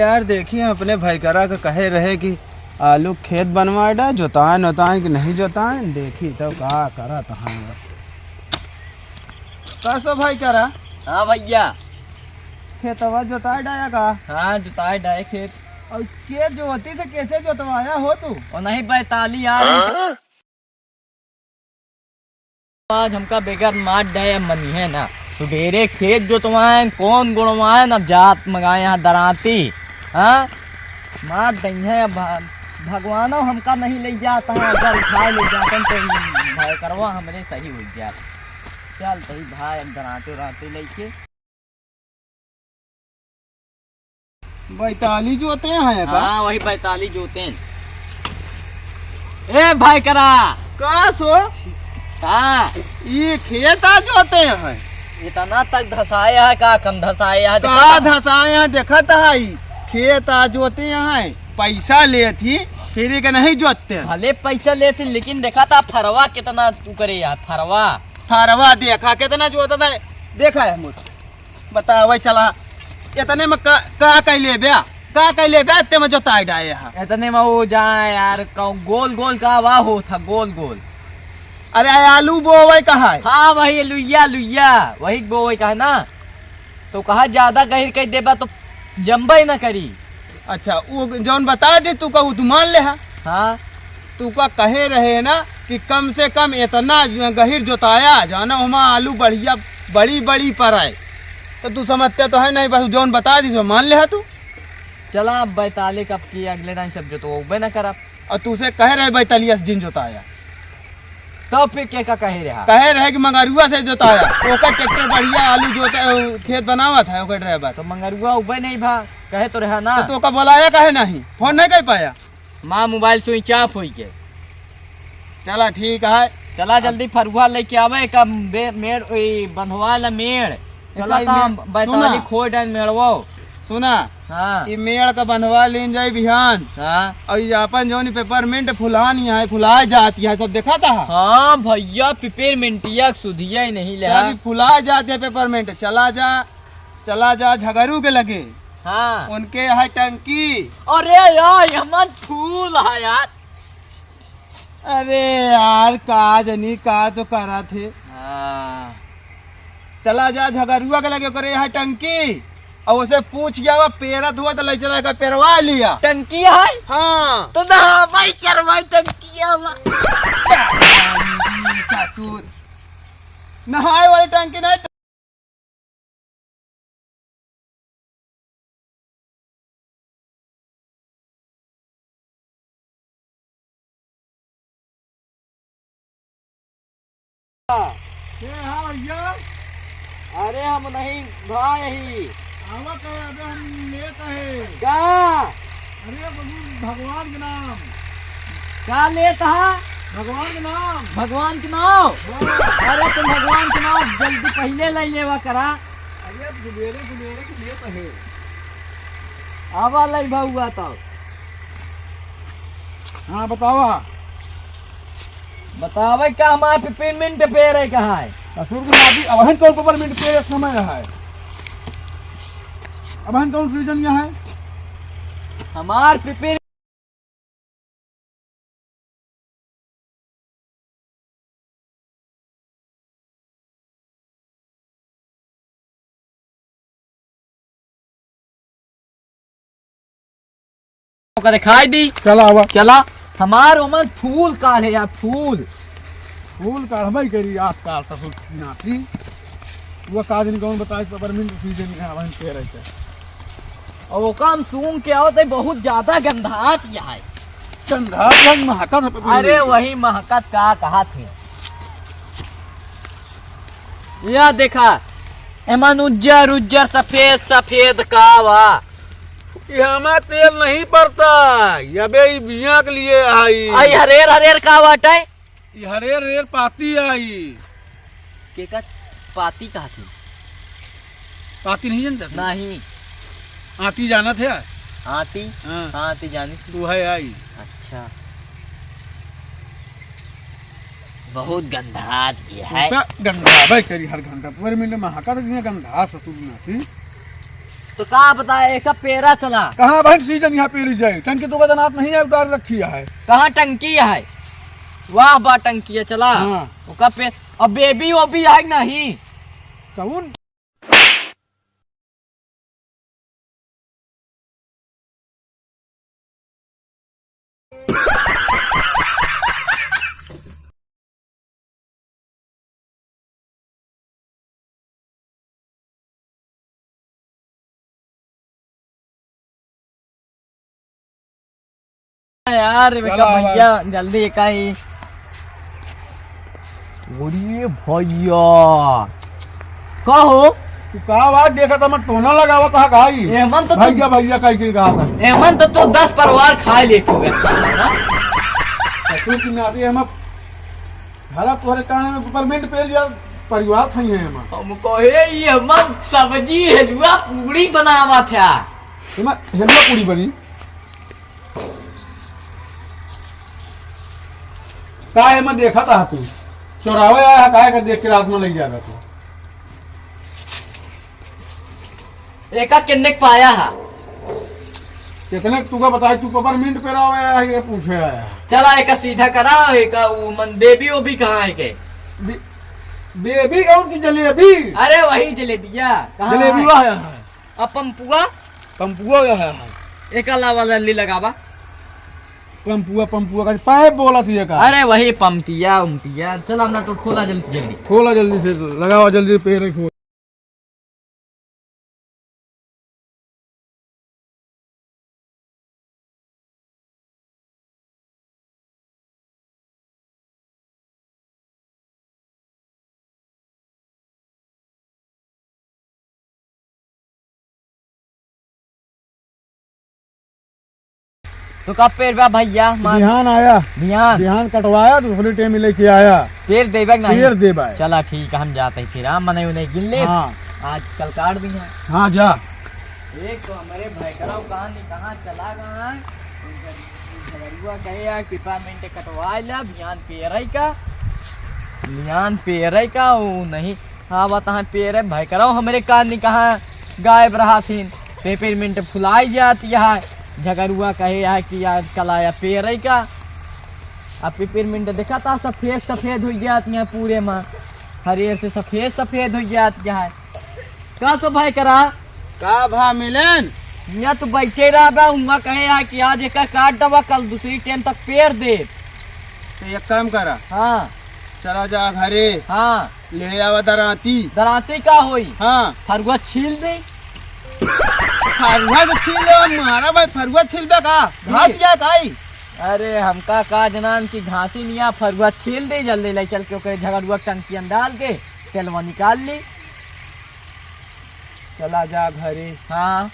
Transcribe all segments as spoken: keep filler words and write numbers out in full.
यार देखी, हम अपने भाई करा के कहे रहे कि आलू खेत बनवा डा, जोताएन ओताएन कि नहीं जोताएन, देखी तो का करत हैं। का सो भाई करा? हाँ भैया। खेतवा जोताए डाया का? हाँ, जोताए डाए खेत। और के जोती से कैसे जोतवाया हो तू? और नहीं, बैताली आ रही। आज हमका बेगर मार डे मनी है ना। सुबेरे खेत जोतवाएन, कौन गुणवाएन, अब जात मंगाए यहाँ दराती। हाँ, मार डे है अब। भगवानो हमका नहीं ले जाता है, अगर उठाए ले जाते हैं तो भाई करवा हमरे सही हो जाए। चल तही भाई, अब दराते उराते लेके। बैताली जोते हैं का? हाँ, वही बैताली जोते हैं। ए भाई करा। का सो? का? ये खेत आ जोते हैं। इतना तक धसाए है का, कम धसाए है? का धसाए है, देखत है ई। खेत आ जोते हैं, पैसा लेत ही, फिर के नहीं जोतते हैं। भले पैसा लेत ही, लेकिन देखा था फरवा कितना तू करे यार, फरवा। फरवा देखा कितना जोतत है, देखा है मुझ। बतावे चला, इतने में का, का कह लेब्या? का कह लेब्या? इतने में जोताई डाए हा। इतने में वो जा यार, कौ-, गोल गोल का वा हो था, गोल गोल। अरे आलू बोवे का है? हाँ, वही लुइया, लुइया, वही बोवे का है ना। तो कहा ज्यादा गहिर कह देबा तो जम्बे न करी। अच्छा, वो जौन बता दे तू का, वो तू मान ले हा। हाँ। तू का कहे रहे ना कि कम से कम इतना ज-, गहिर जोताया जाना, ओमा आलू बढ़िया बड़ी बड़ी पर आए, तो तू समझते तो है नहीं, बस जौन बता दी सो मान ले हा तू। चला अब बैताली कब की अगले दिन सब जोतवाबे न करब। और तू से कहे रहे बैतालिया से जिन जोताया। तो फिर के का कहे रहा? कहे रहे कि मंगरुआ से जोताया, ओकर ट्रैक्टर बढ़िया आलू जोता, खेत बनावत है ओकर ड्राइवर। तो मंगरुआ उबे नहीं भा, कहे तो रहा ना। तो तोका बोलाया काहे नहीं? फोन नहीं कर पाया? माँ मोबाइल स्विच ऑफ होई के। चला ठीक है। चला अब जल्दी फरुआ लेके आवे, एक बे-, मेड़, ई बंधवा ला मेड़। चला एक तो ई हम मे-, बैताली सुना। खोई डाइन मेड़वो। सुना। हाँ। ई मेड़ का बंधवा लीन जाई बिहान। हाँ। और ये अपन जौन पेपरमिंट फुलान यहाँ है, फुलाए जाती है, सब देखा था? हाँ भैया, पेपरमिंटिया के सुधिया ही नहीं ले। सब फुलाए जाते हैं पेपरमिंट। चला जा, चला जा झगरू के लगे। हाँ। उनके है टंकी। अरे यार, ये हमार फूल है यार। अरे यार, का जनी का तो करा थे। हाँ। चला जा झगरुआ के लगे, ओकरे यहाँ टंकी, और उसे पूछ गया, वो पेरत हुआ तो ले चला के पेरवा लिया। टंकी है? हाँ। तो ना भाई, करवाई टंकी है। ससुर, नहाए वाली टंकी नहीं। के हाँ भैया? अरे हम नहीं भाई ही। आवत है, अबे हम लेत है। का? अरे बाबू, भगवान के नाम। का लेत हा? भगवान के नाम। भगवान के नाम? हाँ। अरे तुम भगवान के नाम जल्दी पहिले ले लेवा करा। अरे अब सुबेरे सुबेरे के लिए तो है। आवा लई भउआ तो। हाँ, बतावा। बतावे का हमार पेपरमिंट पेड़ है कहाँ है? ससुर के नाती, अबहन कौन पेपरमिंट पेड़ समय है? अबहन कौन सीजन यहाँ है? हमार पेपर ओकरे खाई दी। चला आवा। चला। हमार ओमन फूल काढ़े यार, फूल। फूल काढ़बे करी आजकल ससुर नाती। वो का दिन कौन बताए, पेपरमिंट सीजन है, वहीं पे रहते। और ओका हम सूंघ के आवत है, बहुत ज्यादा गंधात है। गंधात है, महकत है पेपरमिंट। अरे वही महकत का कहा थे। या देखा, एमन उज्जर उज्जर सफेद सफेद का वा। ये हमार तेल नहीं पड़ता, यबे ई बिया के लिए आई। आई हरेर हरेर का बाटे? ई हरेर हरेर पाती आई। केका पाती कहा थी? पाती नहीं जानता तू? नहीं। आती जानत है? आती? हाँ। हाँ, आती जानी थी। तू है आई। अच्छा। बहुत गंधात भी है। तू का गंधाबे करी हर घंटा। पूरे मिनट में हाका रख दिया गंधा ससुर नाती। तो का बताए, एका पेरा चला। कहाँ बहन सीजन यहाँ पेरी जाए? टंकी तो का जनात नहीं है, उतार रखी है। कहाँ टंकी है? वाह बा टंकी है, चला। हाँ। ओका पे, अब बेबी ओबी है नहीं? कौन? यार, चला बेटा, भाई। भैया, जल्दी एका ही। अरे भैया, का हो? तू का बात देखत, हम टोना लगावत हा का ई? एमन तो तू भैया, भैया कह के कहा था। एमन तो तू दस परिवार खा लेत हुए। ससुर की नाती हम घरा तोहरे कान में peppermint पेर लिया, परिवार खाई है हम। हम कहे ये हम सब्जी, हलवा, पूड़ी बनावा था। एमा हलवा पूड़ी बनी? का एमा देखा था तू? चोरावे आया है, काहे का देख के रात में लग जाएगा तू? एका किन्ने के पाया है? कितने के तुका बताए, तू peppermint पेरावे आया है, ये पूछे आया है? चला, एका सीधा करा, एका वो मन बेबी, वो भी कहाँ है के? बे-, बेबी कौन की जलेबी? अरे वही जलेबिया, कहाँ जलेबी है? वह है। अब पंपुआ? पंपुआ वह है। एका लावा जल्दी लगावा। पंपुआ, पंपुआ का पाइप बोला थी एका। अरे वही पंपिया, उम्पिया। चला ना तो खोला जल्दी, जल्दी। खोला जल्दी से, लगावा जल्दी पेड़ खोल। तो कब पेर बा भैया? मान बिहान आया। बिहान? बिहान कटवाया, दूसरे टाइम लेके आया। पेर देबा कि नहीं? पेर देबा है। चला ठीक है, हम जाते हैं फिर। हाँ, मने उन्हें गिन ले। हाँ। आजकल काट भी है। हाँ, जा। एक तो हमारे भैकरा कहाँ नहीं, कहाँ चला गया है? इनका झगड़ुआ कहे यार, peppermint कटवा ला, बिहान पेरई का। बिहान पेरई का, वो नहीं। हाँ, बताएं, पेरे भैकरौ हमरे कान नहीं कहाँ गायब रहा थीन। Peppermint फुलाई जात यहाँ, झगरुआ कहे यहाँ कि आजकल आया पेरे का। अब peppermint देखा था, सफेद सफेद हो जात यहाँ पूरे मा, हरियर से सफेद सफेद हो जात यहाँ। का सो भैकरा? का भा मिलन? यहाँ तो बैठे रहा बा, हुआ कहे यहाँ कि आज एक काट दबा, कल दूसरी टाइम तक पेर दे। तो एक काम करा। हाँ। चला जा घरे। हाँ। ले आवा दराती। दराती का होई? हाँ। फरुआ छील दे। फरुआ तो छील दे, मारा भाई, फरुआ छील बे का? घास या काई? अरे, हमका का जनान कि घासी निया, फरुआ छील दे, जल्दी ले चल के ओकरे झगड़ुआ टंकियन डाल के तेलवा निकाल ली। चला जा घरे। हाँ।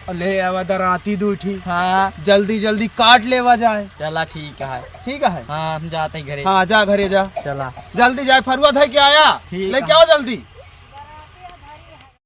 और ले आवा दराती दू ठी। हाँ। जल्दी जल्दी काट लेवा जाए। चला ठीक है। ठीक है। हाँ, हम जाते हैं घरे। हाँ, जा घरे जा। चला। जल्दी जाए, फरुआ धर के आया। ठीक लेके है। आओ जल्दी।